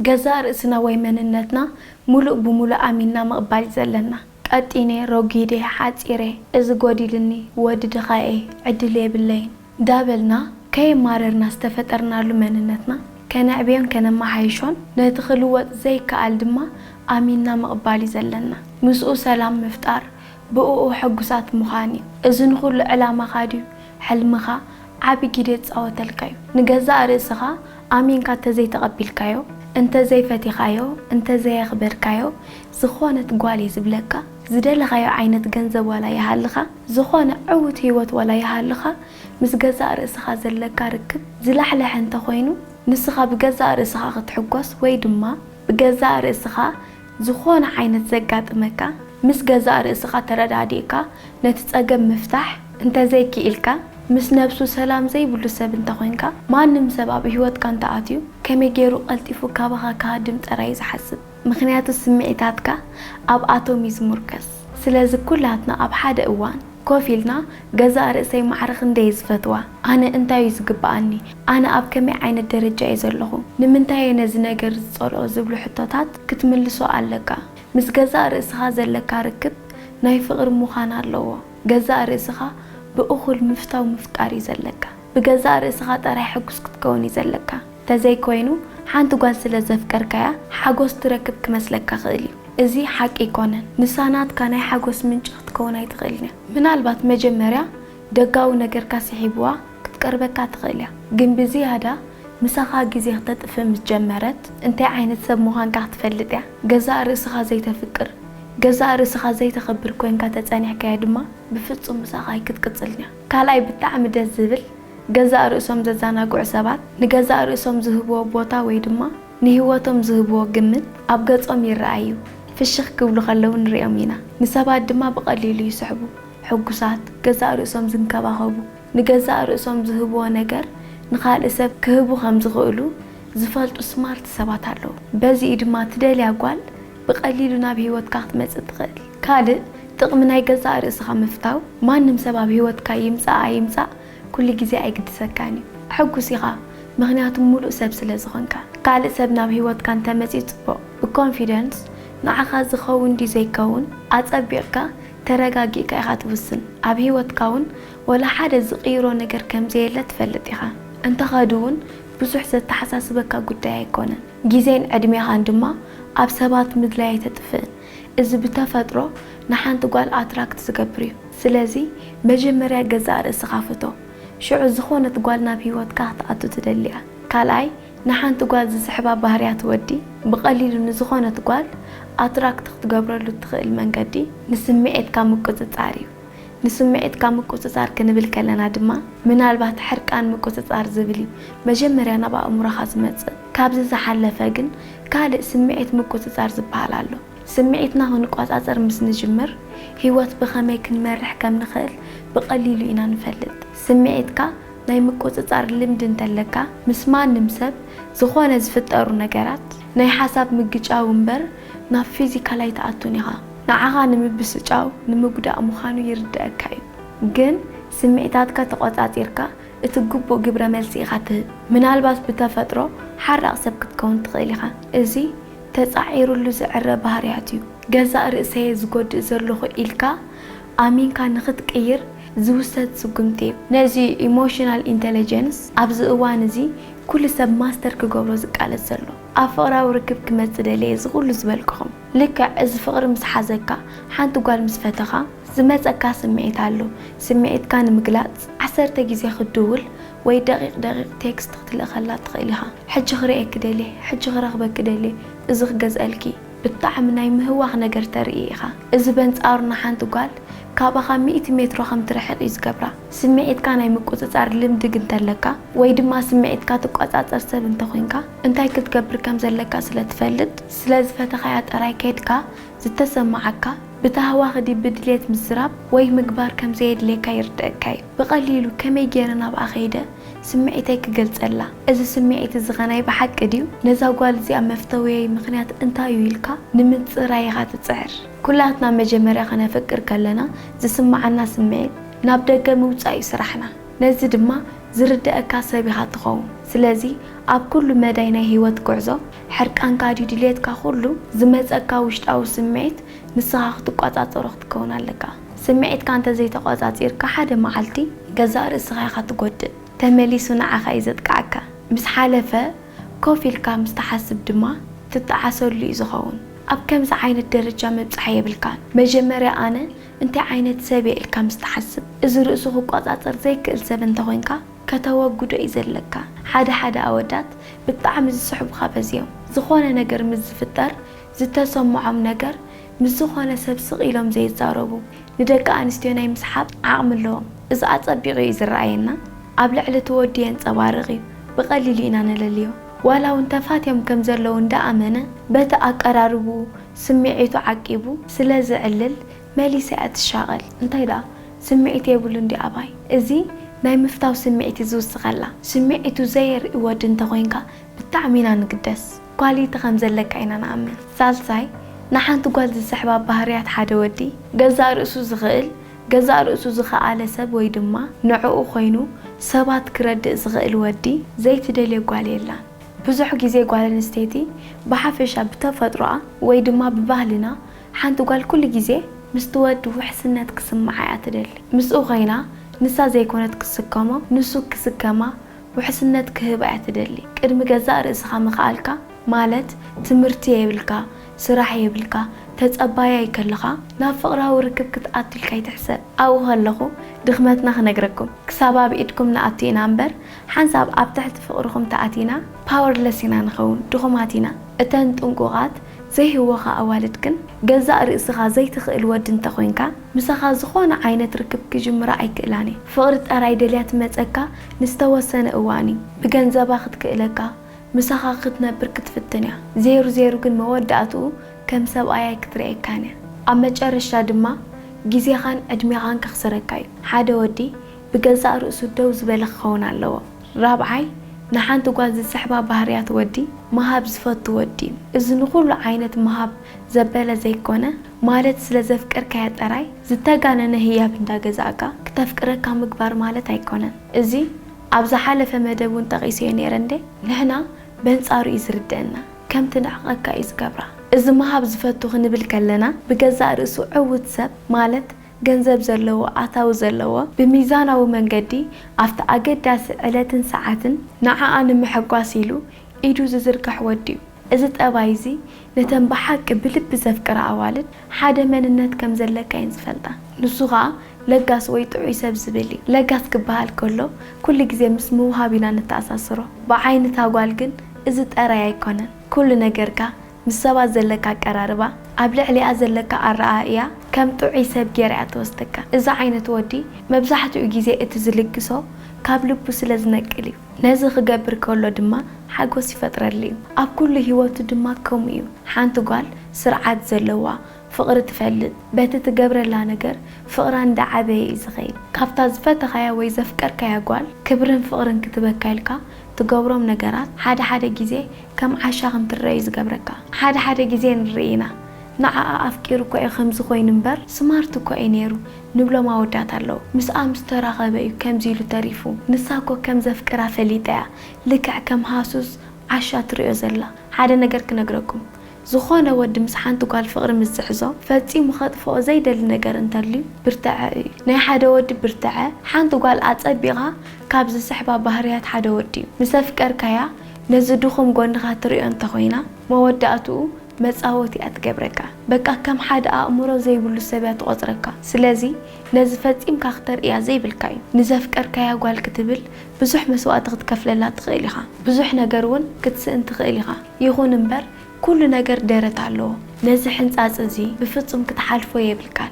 ገዛእ ርእስና ወይ መንነትና ሙሉእ ብሙሉእ ኣሚንና ምቕባል እዩ ዘለና። ቀጢነ፣ ሮጊደ፣ ሓጺረ፣ እዚ ጎዲልኒ፣ ወዲ ድኻ እየ፣ ዕድል የብለይን እንዳበልና ከየማረርና ዝተፈጠርናሉ መንነትና ከነዕብዮን ከነመሓይሾን ነቲ ክልወጥ ዘይከኣል ድማ ኣሚንና ምቕባል እዩ ዘለና። ምስኡ ሰላም ምፍጣር፣ ብእኡ ሕጉሳት ምዃን እዩ። እዚ ንኹሉ ዕላማኻ ድዩ? ሕልምኻ ዓቢ ግደ ዝጻወተልካ እዩ። ንገዛእ ርእስኻ ኣሚንካ እንተዘይተቐቢልካዮ፣ እንተዘይፈቲኻዮ፣ እንተዘየኽበርካዮ፣ ዝኾነት ጓል እየ ዝብለካ፣ ዝደለኻዮ ዓይነት ገንዘብ ዋላ ይሃልኻ፣ ዝኾነ ዕዉት ህይወት ዋላ ይሃልኻ፣ ምስ ገዛእ ርእስኻ ዘለካ ርክብ ዝላሕለሐ እንተኾይኑ፣ ንስኻ ብገዛእ ርእስኻ ክትሕጎስ ወይ ድማ ብገዛእ ርእስኻ ዝኾነ ዓይነት ዘጋጥመካ፣ ምስ ገዛእ ርእስኻ ተረዳዲእካ ነቲ ጸገም ምፍታሕ እንተዘይክኢልካ፣ ምስ ነብሱ ሰላም ዘይብሉ ሰብ እንተኾይንካ፣ ማንም ሰብ ኣብ ህይወትካ እንተኣትዩ ከመይ ገይሩ ቀልጢፉ ካባኻ ክሃድም ጥራይ እዩ ዝሓስብ። ምኽንያቱ ስምዒታትካ ኣብ ኣቶም እዩ ዝሙርከስ። ስለዚ ኩላትና ኣብ ሓደ እዋን ኮፍ ኢልና ገዛእ ርእሰይ ማዕረ ክንደይ እየ ዝፈትዋ፣ ኣነ እንታይ እዩ ዝግብኣኒ፣ ኣነ ኣብ ከመይ ዓይነት ደረጃ እየ ዘለኹ፣ ንምንታይ እየ ነዚ ነገር ዝጸልኦ ዝብሉ ሕቶታት ክትምልሶ ኣለካ። ምስ ገዛእ ርእስኻ ዘለካ ርክብ ናይ ፍቕሪ ምዃን ኣለዎ። ገዛእ ርእስኻ ብእኹል ምፍታው ምፍቃር እዩ ዘለካ። ብገዛእ ርእስኻ ጥራይ ሕጉስ ክትከውን እዩ ዘለካ። ተዘይኮይኑ ሓንቲ ጓል ስለ ዘፍቀርካያ ሓጎስ ትረክብ ክመስለካ ክእል እዩ። እዚ ሓቂ ኣይኮነን። ንሳ ናትካ ናይ ሓጎስ ምንጪ ክትከውን ኣይትኽእልን እያ። ምናልባት መጀመርያ ደጋዊ ነገርካ ስሒብዋ ክትቀርበካ ትኽእል እያ። ግን ብዝያዳ ምሳኻ ግዜ ክተጥፍእ ምስ ጀመረት እንታይ ዓይነት ሰብ ምዃንካ ክትፈልጥ እያ። ገዛእ ርእስኻ ዘይተፍቅር፣ ገዛእ ርእስኻ ዘይተኸብር ኮይንካ ተጸኒሕካያ ድማ ብፍጹም ምሳኻ ኣይክትቅጽልን እያ። ካልኣይ ብጣዕሚ ደስ ዝብል ገዛእ ርእሶም ዘዘናግዑ ሰባት ንገዛእ ርእሶም ዝህብዎ ቦታ ወይ ድማ ንህይወቶም ዝህብዎ ግምት ኣብ ገጾም ይረኣይ እዩ። ፍሽኽ ክብሉ ከለዉ ንሪኦም ኢና። ንሰባት ድማ ብቐሊሉ ይስሕቡ። ሕጉሳት፣ ገዛእ ርእሶም ዝንከባኸቡ፣ ንገዛእ ርእሶም ዝህብዎ ነገር ንኻልእ ሰብ ክህቡ ከም ዝኽእሉ ዝፈልጡ ስማርት ሰባት ኣለዉ። በዚኡ ድማ ትደልያ ጓል ብቐሊሉ ናብ ህይወትካ ክትመጽእ ትኽእል። ካልእ ጥቕሚ ናይ ገዛእ ርእስኻ ምፍታው፣ ማንም ሰብ ኣብ ህይወትካ ይምጻእ ኣይምጻእ ኩሉ ግዜ ኣይግድሰካን እዩ። ሕጉስ ኢኻ፣ ምኽንያቱ ሙሉእ ሰብ ስለ ዝኾንካ። ካልእ ሰብ ናብ ህይወትካ እንተመጺኡ ጽቡቕ። ብኮንፊደንስ ንዓኻ ዝኸውን ድዩ ዘይከውን ኣጸቢቕካ ተረጋጊእካ ኢኻ ትውስን። ኣብ ህይወትካ እውን ወላ ሓደ ዝቕይሮ ነገር ከም ዘየለ ትፈልጥ ኢኻ። እንተኸዱ እውን ብዙሕ ዘተሓሳስበካ ጉዳይ ኣይኮነን። ግዜን ዕድሜኻን ድማ ኣብ ሰባት ምድላይ ኣይተጥፍእን። እዚ ብተፈጥሮ ንሓንቲ ጓል ኣትራክት ዝገብር እዩ። ስለዚ መጀመርያ ገዛእ ርእስኻ ፍቶ። ሽዑ ዝኾነት ጓል ናብ ህይወትካ ክትኣቱ ትደሊ እያ። ካልኣይ፣ ንሓንቲ ጓል ዝስሕባ ባህርያት ወዲ ብቐሊሉ ንዝኾነት ጓል ኣትራክት ክትገብረሉ እትኽእል መንገዲ ንስምዒትካ ምቁጽጻር እዩ። ንስምዒትካ ምቁጽጻር ክንብል ከለና ድማ ምናልባት ሕርቃን ምቁጽጻር ዝብል እዩ መጀመርያ ናብ ኣእምሮኻ ዝመጽእ። ካብዚ ዝሓለፈ ግን ካልእ ስምዒት ምቁጽጻር ዝበሃል ኣሎ። ስምዒትና ክንቆጻጸር ምስ ንጅምር፣ ህይወት ብኸመይ ክንመርሕ ከም ንኽእል ብቐሊሉ ኢና ንፈልጥ። ስምዒትካ ናይ ምቁጽጻር ልምዲ እንተለካ፣ ምስ ማንም ሰብ ዝኾነ ዝፍጠሩ ነገራት ናይ ሓሳብ ምግጫው እምበር ናብ ፊዚካል ኣይትኣቱን ኢኻ። ንዓኻ ንምብስጫው፣ ንምጉዳእ ምዃኑ ይርድኣካ እዩ። ግን ስምዒታትካ ተቖጻጺርካ እቲ ግቡእ ግብረ መልሲ ኢኻ ትህብ። ምናልባት ብተፈጥሮ ሓራቕ ሰብ ክትከውን ትኽእል ኢኻ። እዚ ተጻዒሩሉ ዝዕረ ባህርያት እዩ። ገዛእ ርእሰየ ዝጎድእ ዘለኹ ኢልካ ኣሚንካ ንኽትቅይር ዝውሰድ ስጉምቲ እዩ። ነዚ ኢሞሽናል ኢንተለጀንስ ኣብዚ እዋን እዚ ኩሉ ሰብ ማስተር ክገብሮ ዝቃለስ ዘሎ። ኣብ ፍቕራዊ ርክብ ክመጽእ ደልየ እዚ ኩሉ ዝበልኩኹም። ልክዕ እዚ ፍቕሪ ምስ ሓዘካ፣ ሓንቲ ጓል ምስ ፈተኻ፣ ዝመጸካ ስምዒት ኣሎ። ስምዒትካ ንምግላጽ ዓሰርተ ግዜ ክትድውል ወይ ደቂቕ ደቂቕ ቴክስት ክትልእኸላ ትኽእል ኢኻ። ሕጂ ክርእየኪ ደልየ፣ ሕጂ ክረኽበኪ ደልየ፣ እዚ ክገዝኣልኪ። ብጣዕሚ ናይ ምህዋኽ ነገር ተርኢ ኢኻ። እዚ በንጻሩ ንሓንቲ ጓል ካባኻ ሚእቲ ሜትሮ ከም ትርሕቕ እዩ ዝገብራ። ስምዒትካ ናይ ምቁጽጻር ልምዲ ግን እንተለካ ወይ ድማ ስምዒትካ ትቆጻጸር ሰብ እንተኾይንካ፣ እንታይ ክትገብር ከም ዘለካ ስለ ትፈልጥ፣ ስለ ዝፈተኻያ ጥራይ ከይድካ ዝተሰማዓካ ብታህዋኽ ድዩ ብድሌት ምዝራብ ወይ ምግባር ከም ዘየድልየካ ይርድኣካ እዩ። ብቐሊሉ ከመይ ገይረ ናብኣ ከይደ ስምዒተይ ክገልጸላ? እዚ ስምዒት እዚ ኸ ናይ ብሓቂ ድዩ? ነዛ ጓል እዚኣ መፍተውየይ ምኽንያት እንታይ እዩ ኢልካ ንምጽራይ ኢኻ ትጽዕር። ኩላትና መጀመርያ ኸነፍቅር ከለና ዝስምዓና ስምዒት ናብ ደገ ምውጻእ እዩ ስራሕና። ነዚ ድማ ዝርድኣካ ሰብ ኢኻ ትኸውን። ስለዚ ኣብ ኩሉ መዳይ ናይ ህይወት ጉዕዞ፣ ሕርቃንካ ድዩ ድልየትካ፣ ኩሉ ዝመጸካ ውሽጣዊ ስምዒት ንስኻ ክትቆጻጸሮ ክትከውን ኣለካ። ስምዒትካ እንተዘይተቆጻጺርካ፣ ሓደ መዓልቲ ገዛእ ርእስኻ ኢኻ ትጎድእ። ተመሊሱ ንዓኻ እዩ ዘጥቅዓካ። ምስ ሓለፈ ኮፍ ኢልካ ምስ ትሓስብ ድማ ትጠዓሰሉ እዩ ዝኸውን። ኣብ ከምዚ ዓይነት ደረጃ ምብጻሕ የብልካን። መጀመርያ ኣነ እንታይ ዓይነት ሰብ እየ ኢልካ ምስ ትሓስብ፣ እዚ ርእሱ ክቆጻጸር ዘይክእል ሰብ እንተኾይንካ፣ ከተወግዶ እዩ ዘለካ። ሓደ ሓደ ኣወዳት ብጣዕሚ ዝስሕቡኻ በዝዮም። ዝኾነ ነገር ምስ ዝፍጠር ዝተሰምዖም ነገር ምስ ዝኾነ ሰብ ስቕ ኢሎም ዘይዛረቡ፣ ንደቂ ኣንስትዮ ናይ ምስሓብ ዓቕሚ ኣለዎም። እዚ ኣጸቢቑ እዩ ዝረኣየና። ኣብ ልዕሊ እቲ ወዲ የንጸባርቕ እዩ። ብቐሊሉ ኢና ነለልዮ። ዋላ እውን ተፋትዮም ከም ዘለዉ እንዳኣመነ፣ በቲ ኣቀራርብኡ ስምዒቱ ዓቂቡ ስለ ዝዕልል፣ መሊሳ እያ ትሻቐል። እንታይ ደኣ ስምዒት የብሉን ድዩ ኣባይ? እዚ ናይ ምፍታው ስምዒት እዩ ዝውስኸላ። ስምዒቱ ዘየርኢ ወዲ እንተኾይንካ ብጣዕሚ ኢና ንግደስ። ኳሊቲ ከም ዘለካ ኢና ንኣምን። ሳልሳይ፣ ንሓንቲ ጓል ዝስሕባ ባህርያት ሓደ ወዲ፣ ገዛእ ርእሱ ዝኽእል፣ ገዛእ ርእሱ ዝኸኣለ ሰብ ወይ ድማ ንዕኡ ኮይኑ ሰባት ክረድእ ዝኽእል ወዲ ዘይትደልዮ ጓል የላን። ብዙሕ ግዜ ጓል ኣንስተይቲ ብሓፈሻ ብተፈጥሮኣ ወይ ድማ ብባህልና ሓንቲ ጓል ኩሉ ግዜ ምስቲ ወዲ ውሕስነት ክስምዓ እያ ትደሊ። ምስኡ ኮይና ንሳ ዘይኮነት ክስከሞ፣ ንሱ ክስከማ ውሕስነት ክህባ እያ ትደሊ። ቅድሚ ገዛእ ርእስኻ ምኽኣልካ ማለት ትምህርቲ የብልካ፣ ስራሕ የብልካ፣ ተጸባያይ ከለኻ ናብ ፍቕራዊ ርክብ ክትኣቱ ኢልካ ይትሕሰብ። ኣብኡ ከለኹ ድኽመትና ክነግረኩም። ክሳብ ኣብ ኢድኩም ንኣቱ ኢና እምበር፣ ሓንሳብ ኣብ ትሕቲ ፍቕርኹም ተኣቲና ፓወርለስ ኢና ንኸውን፣ ድኹማት ኢና። እተን ጥንቁቓት ዘይህወኻ ኣዋልድ ግን፣ ገዛእ ርእስኻ ዘይትኽእል ወዲ እንተኾይንካ፣ ምሳኻ ዝኾነ ዓይነት ርክብ ክጅምራ ኣይክእላን እየ። ፍቕሪ ጥራይ ደልያ ትመጸካ ንዝተወሰነ እዋን እዩ። ብገንዘባ ክትክእለካ፣ ምሳኻ ክትነብር ክትፍትን እያ። ዜሩ ዜሩ ግን መወዳእትኡ ከም ሰብኣይ ኣይክትርእየካን እያ። ኣብ መጨረሽታ ድማ ግዜኻን ዕድሜኻን ከኽስረካ እዩ። ሓደ ወዲ ብገዛእ ርእሱ ደው ዝበለ ክኸውን ኣለዎ። ራብዓይ፣ ንሓንቲ ጓል ዝስሕባ ባህርያት ወዲ፣ ምሃብ ዝፈቱ ወዲ እዩ። እዚ ንኹሉ ዓይነት ምሃብ ዘበለ ዘይኮነ፣ ማለት ስለ ዘፍቀርካያ ጥራይ ዝተጋነነ ህያብ እንዳገዛእካ ክተፍቅረካ ምግባር ማለት ኣይኮነን። እዚ ኣብ ዝሓለፈ መደብ እውን ጠቒሰዮ ነይረ እንዴ? ንሕና በንጻሩ እዩ ዝርደአና፣ ከምቲ ንዕቐካ እዩ ዝገብራ። እዚ ምሃብ ዝፈቱ ክንብል ከለና፣ ብገዛእ ርእሱ ዕዉት ሰብ ማለት ገንዘብ ዘለዎ፣ ኣታዊ ዘለዎ፣ ብሚዛናዊ መንገዲ ኣብቲ ኣገዳሲ ዕለትን ሰዓትን ንዓኣ ንምሕጓስ ኢሉ ኢዱ ዝዝርግሕ ወዲ እዩ። እዚ ጠባይ እዚ ነተን ብሓቂ ብልቢ ዘፍቅራ ኣዋልድ ሓደ መንነት ከም ዘለካ እየን ዝፈልጣ። ንሱ ኸኣ ለጋስ ወይ ጥዑይ ሰብ ዝብል እዩ። ለጋስ ክበሃል ከሎ ኩሉ ግዜ ምስ ምውሃብ ኢና ነተኣሳስሮ። ብዓይኒ እታ ጓል ግን እዚ ጠራይ ኣይኮነን። ኩሉ ነገርካ፣ ምስ ሰባት ዘለካ ኣቀራርባ፣ ኣብ ልዕሊኣ ዘለካ ኣረኣእያ ከም ጥዑይ ሰብ ገይራ እያ ትወስደካ። እዚ ዓይነት ወዲ መብዛሕትኡ ግዜ እቲ ዝልግሶ ካብ ልቡ ስለ ዝነቅል እዩ። ነዚ ክገብር ከሎ ድማ ሓጎስ ይፈጥረሉ እዩ። ኣብ ኩሉ ህይወቱ ድማ ከምኡ እዩ። ሓንቲ ጓል ስርዓት ዘለዋ፣ ፍቕሪ ትፈልጥ፣ በቲ ትገብረላ ነገር ፍቕራ እንዳዓበየ እዩ ዝኸይድ። ካብታ ዝፈተኻያ ወይ ዘፍቀርካያ ጓል ክብርን ፍቕርን ክትበካ ኢልካ ትገብሮም ነገራት ሓደ ሓደ ግዜ ከም ዓሻ ከም ትረአ እዩ ዝገብረካ። ሓደ ሓደ ግዜ ንርኢ ኢና፣ ንዓኣ ኣፍቂሩ እኮ እዩ ከምዚ ኮይኑ እምበር ስማርት እኮ እዩ ነይሩ ንብሎም ኣወዳት ኣለዉ። ምስኣ ምስ ተራኸበ እዩ ከምዚ ኢሉ ተሪፉ። ንሳ እኮ ከም ዘፍቅራ ፈሊጣ እያ፣ ልክዕ ከም ሃሱስ ዓሻ ትሪኦ ዘላ። ሓደ ነገር ክነግረኩም፣ ዝኾነ ወዲ ምስ ሓንቲ ጓል ፍቕሪ ምስ ዝሕዞ፣ ፈጺሙ ከጥፍኦ ዘይደሊ ነገር እንተልዩ፣ ብርትዐ እዩ። ናይ ሓደ ወዲ ብርትዐ፣ ሓንቲ ጓል ኣጸቢቓ ካብ ዝስሕባ ባህርያት ሓደ ወዲ እዩ። ምስ ኣፍቀርካያ፣ ነዚ ድኹም ጎንኻ ትሪኦ እንተኾይና፣ መወዳእትኡ መጻወቲ እያ ትገብረካ። በቃ ከም ሓደ ኣእምሮ ዘይብሉ ሰብ እያ ትቖጽረካ። ስለዚ ነዚ ፈጺምካ ክተርእያ ዘይብልካ እዩ። ንዘፍቀርካያ ጓል ክትብል ብዙሕ መስዋእቲ ክትከፍለላ ትኽእል ኢኻ። ብዙሕ ነገር እውን ክትስእን ትኽእል ኢኻ። ይኹን እምበር ኩሉ ነገር ደረት ኣለዎ። ነዚ ሕንጻጽ እዚ ብፍጹም ክትሓልፎ የብልካ።